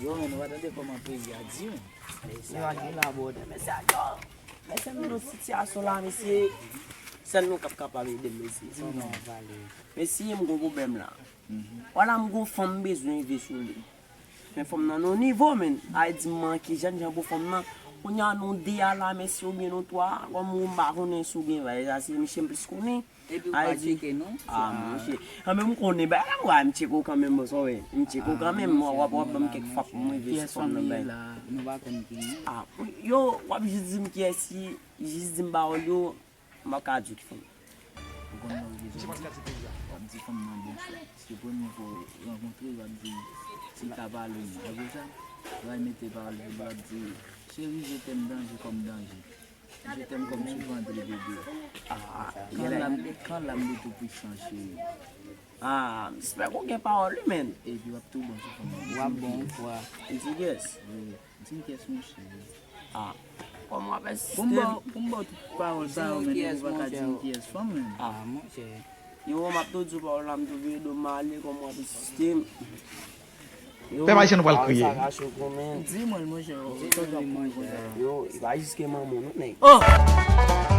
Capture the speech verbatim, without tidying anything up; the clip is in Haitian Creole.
Yo, men, nou pa tande kòman peyi a di, men. Mesye, pa gen la, brother. Mesye, yo. Mesye, nou nan sitiyasyon la, mesye. Sèl nou k ap kapab ede m, mesye. Mesye, m gon pwoblèm la. Wala, m gon fanm, m bezwen rive sou li. Men fanm nan nan nivo, men. Ay di m manke jèn jan pou fanm nan. Kounye a nou de a la, mesye, oubyen nou twa. Kòm ou m pa konnen si w gen vay, sa se misye m plis konnen. Epi ou pa tcheke nou? Ah, monchè. An men m konnen bagay la, m tcheke w kanmenm, bòs, wè. M tcheke w kanmenm, w ap, w ap ban m kèk fap pou mwen veye sou fanm nan bay. Nou pa konn ki. Ah, yo, w ap jis di m kiyès li, jis di m pawòl yo, m ap ka di w ki fanm. Ou konn nan vye zòn. W ap di fanm nan bonswa. Se premye fwa w rankontre, w ap di, si l ka pale w, apre sa, w al mete pawòl sou li, w ap di, cheri, je t'aime, danje kòm danje. Je t'aime comme souvent de bébé. Ah, quand l'âme, quand l'âme de tout puissant chéri. Ah, m espè ou gen pawòl wi, men. Epi w ap tou bon sou fanm nan. W ap bon, fwa. Di kiyès? Wi, di m kiyès monchè. Ah, kòman w ap insiste? Pou m ba w tout pawòl sa yo, men ou pa ka di m kiyès fanm, men. Ah, monchè. Yo, m ap tou di w pawòl la, m tou vire do m ale, kòman w ap insiste? Pèp ayisyen nou pral kriye. Di mwen l, monchè. Yo, e pa jiske manman w non, nèg.